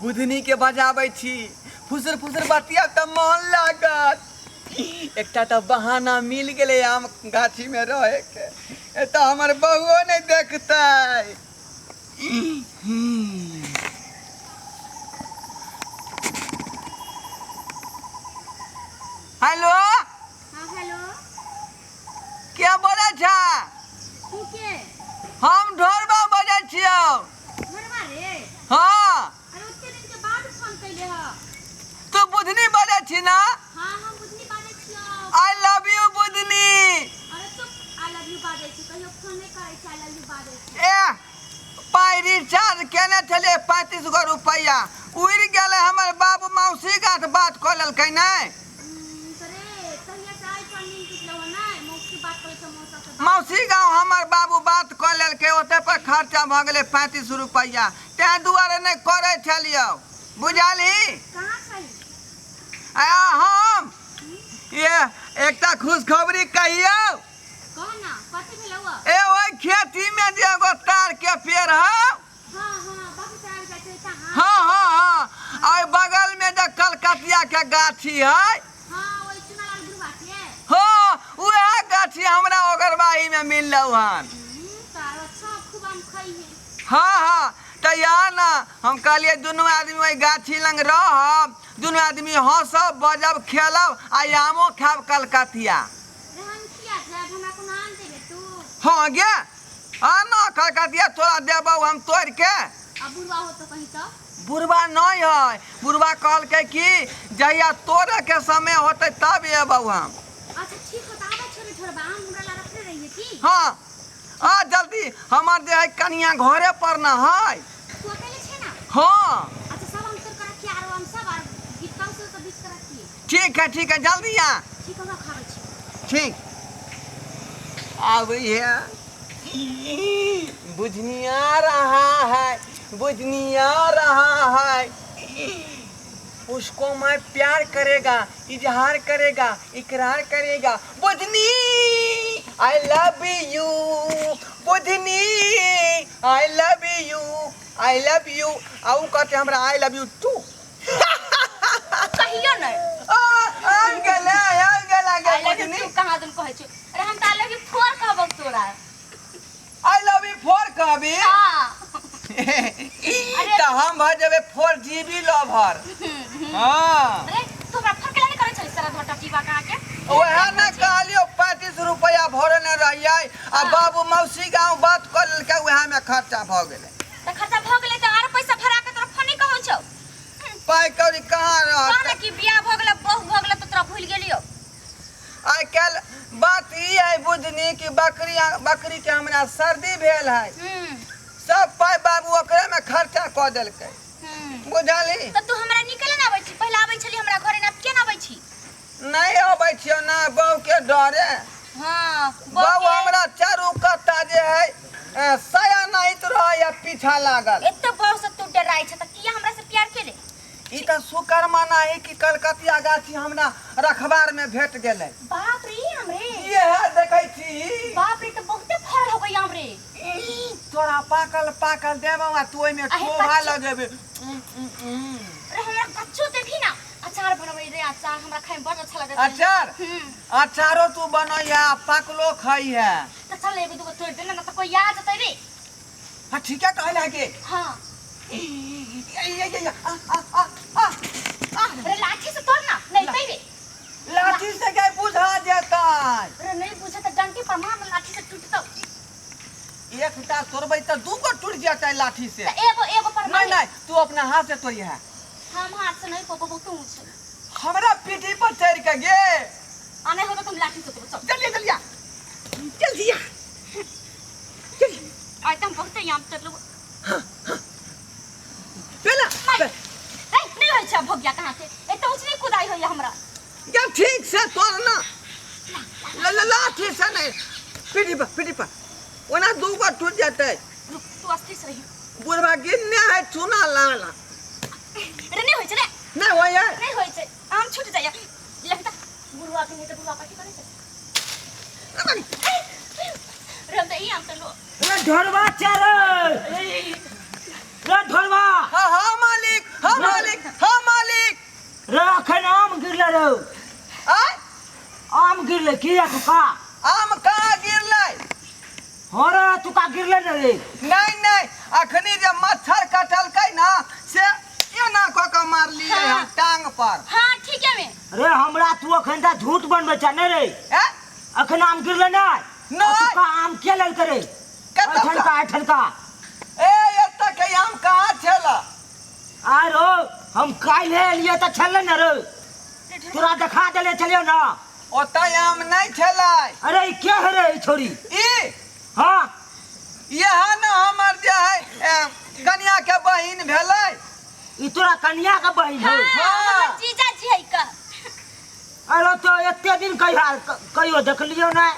बुधनी के बजाबै छी, फुसुर फुसुर बतिया तऽ मन लागत। एकटा तऽ बहाना मिल गेलै आम गाछीमे रहैके, एतऽ हमर बहुओ नहि देखतै। हेलो। हाँ, हेलो। के बोलै छै? तू के? हम ढोरबा बजै छियौ। घरवा रे? हाँ। अरे, ओते दिन के बाद फोन कैले ह। तू बुधनी बजै छी ना? हाँ, हम बुधनी बाजै छियौ। I love you Budhni. अरे चुप, I love you बाजै छी, कहियो फोन नहि करै छी, I love you बाजै छी। ए, पाइ रिचार्ज केने छलियै 35 गो रुपैआ, उड़ि गेलै। हमर बाबू मौसी गाथ बात कऽ लेलकै नहि। तऽ रे, कहिया से आइ पर नींद टूटलौ ह नहि? मौसी बात करै छौ, मौसा से बात? मौसी गाँव हमर बाबू बात कऽ लेलकै, ओते पर खर्चा भऽ गेलै 35 रुपैआ। ताहि दुआरे नहि करै छलियौ, बुझलही? कहाँ छही? आ हम ये एकटा खुशखबरी कहियौ? कह ना, कथी भेलौ ह? ए, ओहि खेतीमे जे एगो तार के पेड़ हौ। हाँ, बाबू साहब जाइ छै कहाँ? हाँ, ओहि बगलमे जे कलकतिया के गाछी है। हाँ, ओहि चुनालाल बुढ़वा के। हाँ, उएह गाछी हमरा ओगरवाही में मिललौ हन। तऽ आरो अच्छा, खूब आम खइहे। हाँ, तऽ या ना, हम कहलियै दुनू आदमी ओहि गाछी लग रहब, दुनू आदमी हँसब, बजब, खेलब आ आमो खायब कलकतिया। रे, हम किया जायब? हमरा कोनो आम देबे तू? हाँ गे, आ ना, कलकतिया तोरा देबौ हम तोड़ि के। आ बुढ़वा हो तो कहीं तऽ? बुढ़वा नहीं है। बुढ़वा कहलकै कि जहिया तोड़े के समय होतै तब एबौ हम। अच्छा, ठीक हो, तऽ आबै छोड़े छोड़बा, आम हमरा ला रखले रहिए की। हाँ, आ जल्दी, हमर जे है कनिया घरे पर न है। तू अकेले छे ना? हाँ। अच्छा, सब आम तोड़ के रखिए, आरो आम सब, आर गीतकाउ से सब बीछ के रखिए। ठीक है, ठीक है, जल्दी आ। ठीक, हमरा खाबै छी। ठीक, अब ये बुझनिया रहा है, बुझनिया रहा है, उसको मैं प्यार करेगा, इजहार करेगा, इकरार करेगा। बुझनी, I love you. Budhni, I love you, I love you. आउ कहते हमरा I love you to. कहियो नहीं। आबि गेलै, आबि गेलै गे। I love you Budhni. To कहाँ दिन कहै छै। अरे, हम तऽ I love you फोर कहबौ तोरा। I love you फोर कहबी? हाँ। तऽ हम भऽ जेबै 4 GB lover, हाँ। अरे, तू हमरा फोर केला नहीं करै छै सारा घटा जीवा कहाँ के? वएह ने कहलियौ, 35 रुपया भरने रहियै आ बाबू मौसी गाँव बात कऽ लेलकै, वएह में खर्चा भऽ गेलै। तऽ खर्चा भऽ गेलै तऽ आरो पैसा भरा के तोरा फोन नहीं कहै छौ? पाइ कौड़ी कहाँ कह ने रहत? कि बियाह भऽ गेलै, बहु भऽ गेलै तऽ तोरा भूलि गेलियौ। आइ काल्हि बात ई है बुझनी कि बकरी बकरी के हमरा सर्दी भेल है। सब पाइ बाबू ओकरे में खर्चा कऽ देलकै। बुझलही? तऽ तू हमरा निकले ना आबै छी। पहिले आबै छली हमरा घरे ना, किया ना आबै छी? नहि अबै छियौ ना, बहू के डरे। बहू बहू हमरा चारू कत्ता जे है साया नाहित रहैया पीछा लागल। एते बहू से तू डराइ छ तऽ किया हमरा से प्यार केले? ई तऽ शुक्र मनाही कि कलकतिया गाछी हमरा रखबार में भेट गेलै। बाप रे, आम रे? इएह देखै छी। बाप रे, तऽ बहुते फल हो गई आम रे। तोरा पाकल पाकल देबौ आ तू ओहिमे अहे, शोभा लगेबे। अरे, हमरा कच्चो देबही ना, अचार बनबै रे, अचार हमरा खाय में बड़ अच्छा लगै छै। अचार? अचारो तू बनैया, पाकलो खइहे। तऽ चल, एगो दूगो तोड़ि दे ना, तऽ कोई आ जेतै रे। हाँ, ठीक है, कहला के। हाँ। ए, ए, ए, आ आ आ आ आ। अरे, लाठी से तोड़ ना, नहीं तै रे। लाठी से के बुझा जेतै? अरे, नहीं बुझे तऽ डंटी पर मार, लाठी से टूटतौ। एकटा तोड़बै तऽ दूगो टूट जेतै लाठी से। तऽ एगो एगो पर नहीं। मार। नहीं, तू अपना हाथ से तोड़िहे। हम हाथ से नहीं पोपो, बहुत ऊँच है। हमरा पीठी पर चढ़ के गे। आ नहीं हो तो तुम लाठी से तोड़ो, चल। जल्दी, जल्दी आ, जल्दी आ। आज तो हम बहुते आम तोड़ लेबो। पेला। नहीं नहीं होइ छै, भोगिया कहाँ के, एते ऊँच नहीं कुदाई होइया हमरा। या, ठीक से तोड़ ना, लाठी से नहीं, पीठी पर, पीठी पर। ओना दूगो टूट जेतै। रुक, तू अस्थिर से रही। बुढ़वा गिरने है चूना लाल। अरे, नहीं होइ छै रे। नहीं होय है? नहीं होइ छै, आम छूट जाइया लगता। बुढ़वा के नहीं तऽ बुढ़वा कथी करै छै रे? हम तऽ ई आम तोड़लो। रे ढोरबा, चल रे ढोरबा। हाँ हाँ मालिक, हाँ। गिरले रे? आय। आम गिरले की तुका? आम कहाँ गिरलै? हाँ रे, तुका गिरले ने रे? नहीं नहीं, अखनी जे मच्छर कटलकै ना से एना कऽ के मारलियै हाँ। हम टांग पर। हाँ ठीक है में। रे हमरा तू अखन ता झूठ बनबै छ ने रे? ए? अखन आम गिरले नै? नै। तुका आम के लेलकै रे? कतऽ? एठन का, एठन का। ए, एतऽ के आम कहाँ छेला? आरो हम काल्हि एलियै तऽ छलै ने रे, तोरा देखा देले छलियौ ना। ओतऽ आम नहि छलै। अरे ई के है रे ई छोरी? ई? हाँ। इएह ने हमर जे है कनिया के बहिन भेलै। ई तोरा कनिया के बहिन है? हाँ, हमर जीजा जी है का। अरे तो एते दिन कहिया कहियो देखलियौ नै?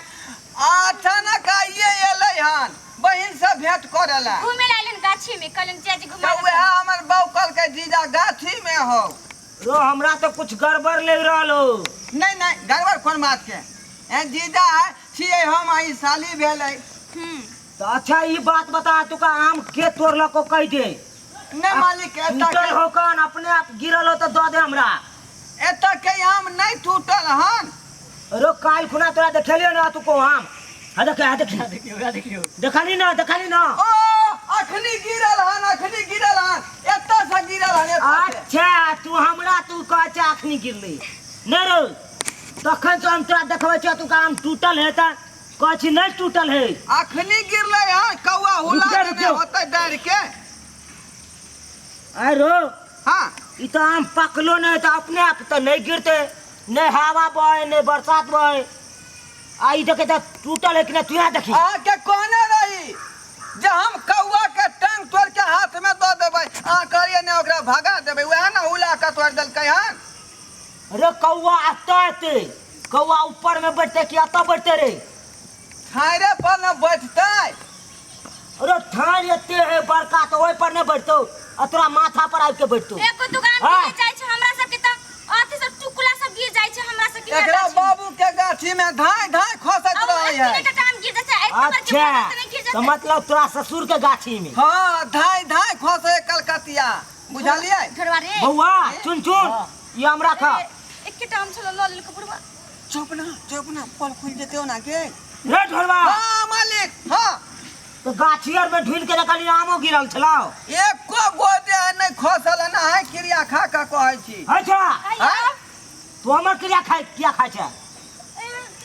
अचानक आइए एलै हन बहिन से भेंट करे ला। घूमे ला आइलन गाछी में, कहलन जीजा जी घुमा। तऽ वएह हमर बहू कहलकै जीजा गाछी में हो। रो हमरा तो कुछ गड़बड़ लग रहल हो। नहीं नहीं, गड़बड़ कोन बात के? ए जीजा है छियै हम, आई साली भेलै। तो अच्छा ई बात बता, तुका आम के तोड़लको कहि दे। नहीं मालिक, एतऽ टूटल के हो कन अपने आप गिरल हो तो दऽ दे हमरा। एतऽ के आम नहीं टूटल हन। रो काल्हि खुना तोरा देखेलियो ना तुको आम। हाँ देखे, हाँ देखी, देखली ना, देखली ना। ओ अखनी गिरल हन, अखनी गिरल हन, एतऽ से गिरल हन, एतऽ से। अच्छा तू हमरा तू कहै छै अखनी गिरली नहीं रो, तखन से हम तोरा देखबै छियौ तुका आम टूटल है तऽ कहै छी नहीं टूटल है। अखनी गिरलै हन, कौआ हुला रुक जा, देने रुक जा। होतै डारि के। अरे हाँ। ई तो आम पकलो नहीं तो अपने आप तो नहीं गिरते, नहीं हवा बहे नहीं बरसात बहे। आ ई देखे तो टूटल है कि नहीं, तू यहाँ देखी। अहाँके कहने रही जे हम कौआ के टांग तोड़ के हाथ में दऽ देबै, अहाँ कहलियै नहि ओकरा भगा देबै, वएह ने हुला के तोड़ि देलकै हन। अरे कौआ एतऽ एतै, कौआ ऊपर में बैठते कि एतऽ बैठते रे? ठाढ़े पर ने बैठतै। अरे ठाढ़ एते है बड़का तो ओहि पर नहि बैठतौ, आ तोरा माथा पर आबि के बैठतौ। एको दुकान हाँ। गिर जाइ छै हमरा सबके तऽ अथी सब टुकला सब गिर जाइ छै हमरा सबके एकरा गाछी में। बाबू के गाछी में धाय धाय खसैत आ रहै है। एतने टा आम गिर जाइ छै, एते बड़के अच्छा, पौधा से नहि गिर तऽ जेतै। मतलब तोरा ससुर के गाछी में। हाँ, धाय धाय खसै कलकतिया, बुझलियै? ढोरवा रे। बौआ चुन चुन ई आम राख। ए, एकेटा आम छलो लऽ लेलकै बुढ़वा। चुप ना, चुप ना, पोल खुलि जेतै ओना के। रे ढोरवा। हाँ मालिक, हाँ। तो गाछी आर में ढूंढ के देखली आमो गिरल छलौ। एको गो जे नहि खसल ना है, क्रिया खा के कहै छी। अच्छा। हाँ? तू हमर क्रिया खाइ किया खाइ छै?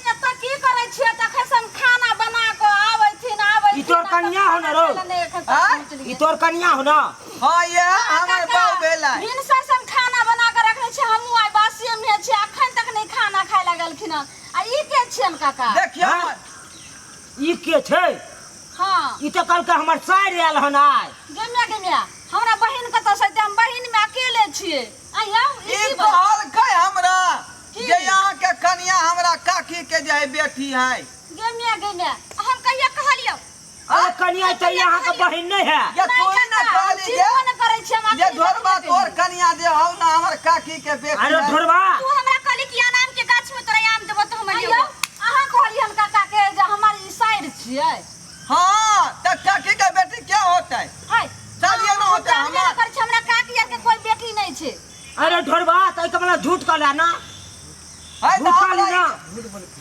एतऽ की करै छियै? तखन से हम खाना बना कऽ आबै थिन, आबै ई तोर कनिया हो ने रौ? आँय? ई तोर कनिया हो ना? हाँ, इएह हमर बाउ भेलै। भिनसर से हम खाना बना कऽ रखने छियै, हमहूँ आइ बासिए मे छियै, अखन तक नहि खाना खाय लगलखिन हन। आ ई के छियन काका? देखियौ। हाँ? ई के छै? हाँ। ई तऽ कहलकै हमर सारि आयल हन आइ। गेमिया गेमिया, हमरा बहिन कतऽ से? हम बहिन मे अकेले छियै। आइयौ, ई ई की बात? कहलकै हमरा की? जे अहाँके कनिया हमरा काकी के जे है बेटी है। गेमिया गेमिया, हम कहिया कहलियौ? अरे कनिया तऽ ई अहाँके बहिन नहि है। ये नहि तोरे ने काका, हम कहली जे चिन्हबो नहि करै छियै, हम जे अखनी ढोरबा देखबे तोर केलियै। कनिया जे हौ ना हमर काकी के बेटी अरे है। ढोरबा। तू हमरा कहली कि आम के गाछ में तोरा आम देबो तऽ हम आइयौ, लेबो। अहाँ कहलियन काका के जे हमर ई साइर छियै। हाँ, तऽ काकी के बेटी क्या होतै? हाय, सालिये ना हम होतै जानबे हमर। नहि करै छियै, हमरा काकी आर के कोई बेटी नहि छै। अरे ढोरबा, तऽ एहिके मतलब झूठ कहला ना? है तऽ झूठ कहली हमरा ना?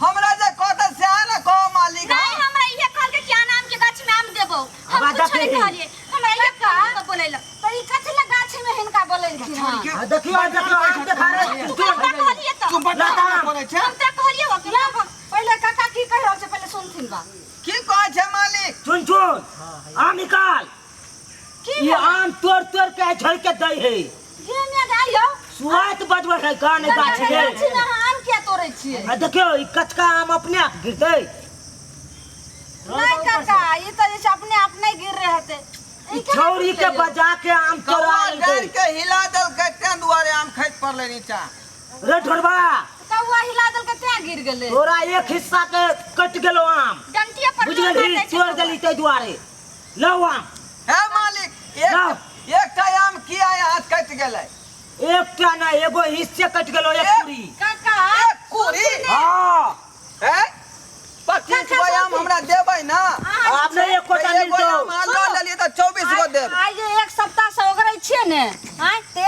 हमरा जे कहतै सएह ने कहो मालिक। नहीं, हमरा इहे कहलकै कि आम के गाछ में आम देबो। हम आवाज कुछो नहीं देखी। कहलियै, हमरा इहे कहलकै बोलैला। तऽ ई कथी लए गाछी में हिनका बोलेलखिन हन? हाँ, देखियौ, देखियौ, आम देखा रे। तू हमरा कहलियै तऽ। तू बता लता। करै छै? हम तऽ कहलियै कि या, पहिले काका की कहि रहल छै पहिले सुनथिन बा। की कहै छै मालिक? चुन चुन आम निकाल। की ई भेलै? आम तोड़ तोड़ के झड़ के दै है। गेमिया के आइयौ। सुआत बजबै है गान गाछ काका, के। गाछी में अहाँ आम किया तोड़ै छियै? आ देखियौ ई कचका आम अपने आप गिरतै। नहीं काका, ई तऽ जे छै अपने आप नहि गिर रहे हेतै। ई छौरी के बजा के आम तोड़ा कौआ लेलकै। डारि के हिला देलकै तें दुआरे आम खसि पड़लै नीचा। रे ढोरबा। कौआ हिला देलकै तें गिर गेलै। तोरा एक हिस्सा के कटि गेलो आम। डंटिया पर बुझि लोहा गेलही? दै छै तोड़ कौआ। देली ताहि दुआरे। लौ आम। हे मालिक, एक लौ। एकटा आम किया यहाँ कटि गेलै? एकटा नहि, एगो हिस्से कटि गेलो, एक पूरी। काका, एक पूरी? हाँ। हे? 25 गो आम हमरा देबै ना? आब नहि एकोटा एगो मिलतौ। आम अहाँ लऽ लेलियै तऽ 24 गो देब। आइ जे एक सप्ताह से ओगरै छियै ने, आँय, तऽ